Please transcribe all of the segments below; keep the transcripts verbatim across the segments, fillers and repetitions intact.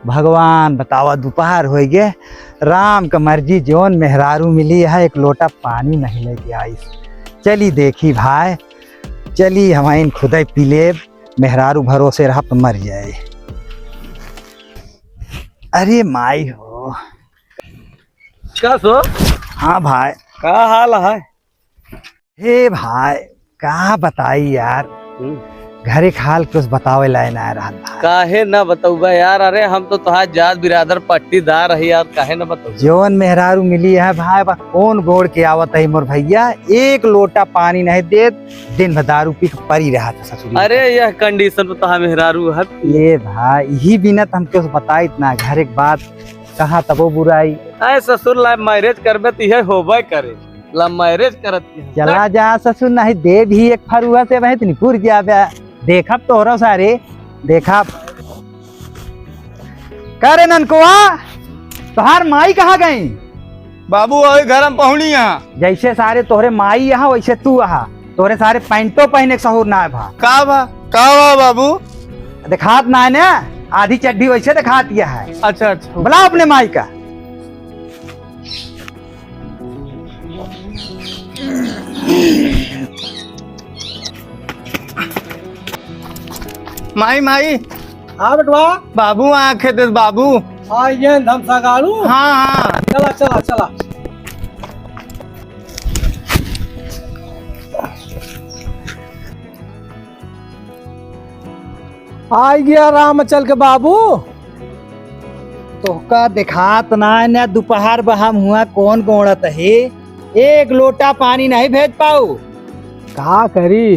भगवान बतावा, दुपहर होइ गे, राम क मर्जी, जौन मेहरारू मिली है, एक लोटा पानी नहीं लेके आइस। चली देखी भाई, चली हमइन खुदै पी लेब, मेहरारू भरोसे रहा त मर जाए। अरे माई हो। का सो? हाँ भाई। का हाल है? हे भाई, का बताई यार, हम्म। घरे क हाल कुछ बतावे लाए ना रहल भाई। काहे ना बतउबा यार, अरे हम तो तोहार जात बिरादर पट्टीदार है यार, काहे ना बतउबा। जौन मेहरारू मिली है भाई, बस कौन गोड़ के आवत है मोर भैया, एक लोटा पानी नहीं देत, दिन भर दारू पी के परी रहत है ससुरी। अरे यह condition पे तोहार मेहरारू है। ये भाई, यही बिना त हम कुछ बताइत ना, घरे क बात कहाँ तबो बुराई। ऐ ससुर ला marriage करबे त यह होबे करे। Love marriage करत की है। चला जा ससुर, नहीं देब ही एक फरुआ से, वहीं तनी पुर जाबे। देखब तोहरो सारे, देखब। का रे ननकुआ, तोहार माई कहाँ गई? बाबू, वही घर में पहुनी यहाँ। जैसे सारे तोहरे माई यहाँ, वैसे तू यहाँ। तोहरे सारे पैंटो पहने के सहूर ना है भा। का बा? का बा बाबू? देखात ना है ना, आधी चड्ढी वैसे देखात यह है। अच्छा, अच्छा। बुला अपने माई का। माई, माई। हाँ बेटवा। बाबू आँखे दे बाबू। हाँ, ये धमसा गाड़ू। हाँ, हाँ। चला, चला, चला। आइ गया राम चल के बाबू। तोहका देखात ना है ना, दुपहर बा हम हुआ कौन गोड़त है, एक लोटा पानी नहीं भेज पाऊ। का करी,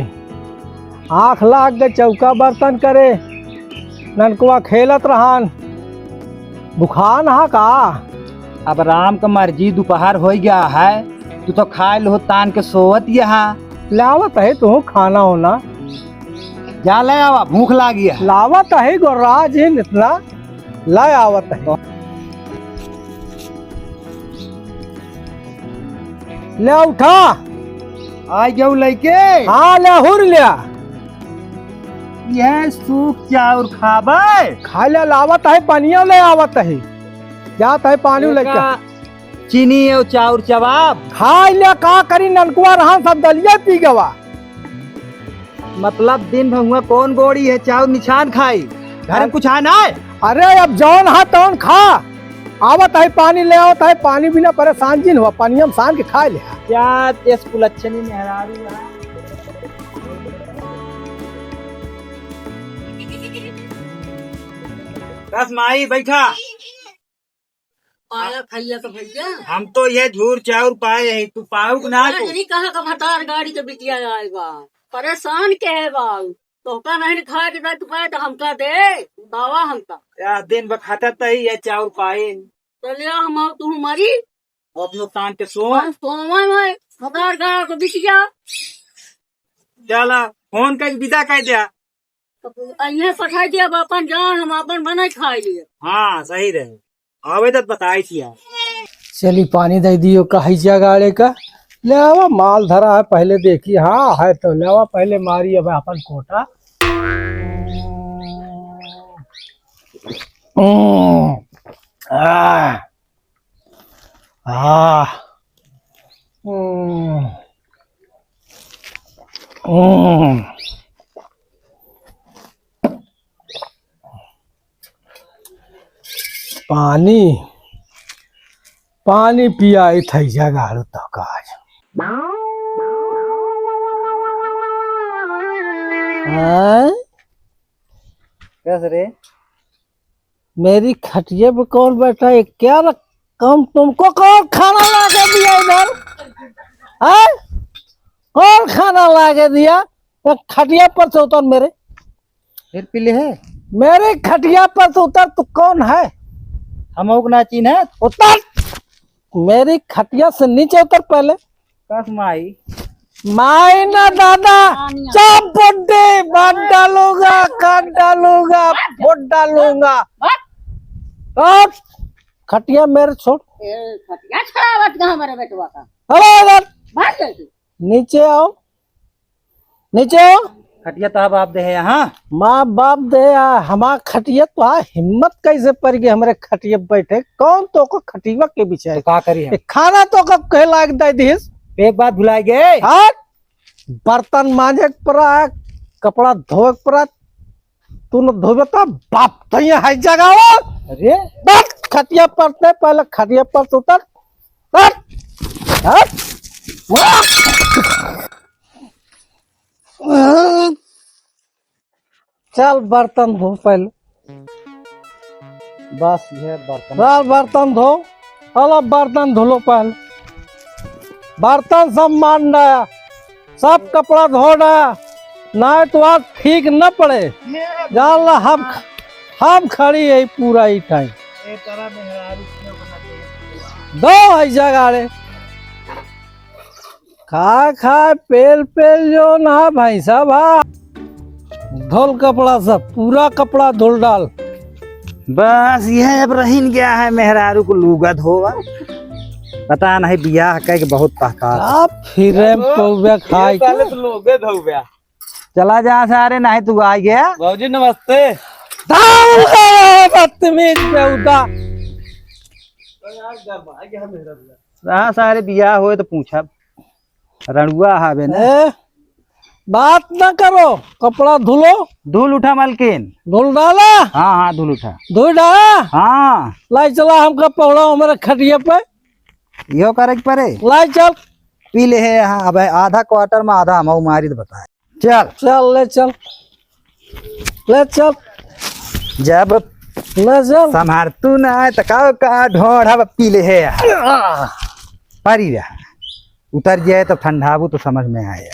आँख लाग गए चौका बर्तन करे, ननकुआ खेलत रहन, बुखान हा का? अब राम क मर्जी, दुपहर होइ गया है, तू तो खाए लो तान के सोवत यहाँ। लावत है तू खाना होना। जा ले आवा, भूख लागी है। लावत है गोर्रा जी इतना, ले आवत है। ले उठा। आ जाऊ लइके। हाँ, ले हुर ले। यह सूख चाउर खाबे। खा ले, लावत है, पनिया ले आवत है। जात है पानी लेके। चीनी और चाउर चबाब। खाइ ले, का करी, ननकुआ रहन सब दलिया पी गवा। मतलब दिन भर हुआ कौन गोड़ी है, चाउर निछान खाई, घर में कुछ है ना? अरे अब जौन है तौन खा। आवत है पानी ले आवत है, पानी बिना परेशान जिन हुआ, पानी हम सान के खाइ ले। क्या तेज कुलच्छनी मेहरारू है। बस माई बैठा। पाया खइया तो भैया। हम तो ये झूर चाउर पाए हैं, तू पाऊ कि ना अरे तू? नहीं कहाँ का भतार गाड़ी के बिटिया आएगा, परेशान के है बाऊ, तोहका नहीं खाए के दे, तू पाए तो हमका दे, दावा हमका। या दिन बखाता तही ये चाउर पाए। चलिया हम आऊ तू मरी। अपनो तान के सो। बस सोवन है, भतार गाड़ी के बिटिया। चला, फोन करके विदा कर दिया। अब अइहे पठाई दिया, अब अपन जान हम अपन बनाई खाई लिए। हाँ, सही रहे। आवे तो बताई थी यार। चली पानी दे दियो, कही जा गाड़े का। ले आवा, माल धरा है, पहले देखी। हाँ, है तो ले आवा, पहले मारी अब अपन कोटा। हम्म, आह। आह। हम्म। हम्म। पानी, पानी पियाई थैया गाड़ू तोहका आज। हाँ? कस रे? मेरी खटिया पे कौन बैठा है? क्या रकम, तुमको कौन खाना ला के दिया इधर? हैं? कौन खाना ला के दिया? तो खटिया पर से उतर मेरे। फिर पीले है? मेरे खटिया पर से उतर, तू कौन है? हम ओक ना चीन्हे। उतर! मेरी खटिया से नीचे उतर पहले। कस माई? माई ना दादा, चप बुड्ढे, बांध डालूंगा, काट डालूंगा, फोड़ डालूंगा। अब खटिया मेरे छोड़। ए, खटिया छड़ावत का हमारे बेटवा का। अब आ इधर। भाग जल्दी। नीचे आओ, नीचे आओ। खटिया तो बाप दे है यहाँ। माँ बाप दे आ, हमार खटिया तो आ, हिम्मत कैसे पड़ गई हमरे खटिया पे बैठे? कौन तो को खटिया के बिछाए? तो का करी हम? ए, खाना तो कब कहे लाग दे दिस? एक बात भुलाए गए। हाँ? बर्तन मांजे के पड़ा, कपड़ा धोए के पड़ा, तू न धोबे तो बाप तैया है जगाओ। अरे बस खटिया पर ते, पहले खटिया पर से उतर। हट, हट। चल बर्तन धो पहले। बस ये बर्तन। चल बर्तन धो। चलो बर्तन धुलो पहले। बर्तन सब मांज डाया, सब कपड़ा धो डाया, नाहीं तो आज ठीक न पड़े। जान ला हम, हम खड़ी है पूरा ही टाइम। दो है जगाड़े। खा खा पेल पेल जो ना भैंसा भा। धोल कपड़ा सब, पूरा कपड़ा धोल डाल। बस यह अब रहीन गया है मेहरारू को लूगा धोवा। पता नहीं बियाह कह के बहुत पहका। आप फिरे पौबे खाए के। पहले तो लोगे धोबे। चला जा सारे, नहीं तू आ गया। बाबूजी नमस्ते। दाऊ रे, बदतमीज बेहुदा। हाँ, सारे बियाह होए तो पूछब। रणुआ हावे ना। ए, बात ना करो, कपड़ा धुलो। धुल उठा मलकिन। धुल डाला? हाँ, हाँ, धुल उठा। धुल डाला? हाँ। लाई चला हमका पौड़ा हमारे खटिया पे। यो करे के परे। लाई चल। पी ले है यहाँ, अब आधा क्वार्टर में आधा हम मारी तो बताए। चल। चल, ले चल। ले चल। जब ले चल। संभार तू ना है तो का, का ढोढ़ा पी ले है। आ। परी रहा। उतर जाए तो ठंडाबू तो समझ में आए।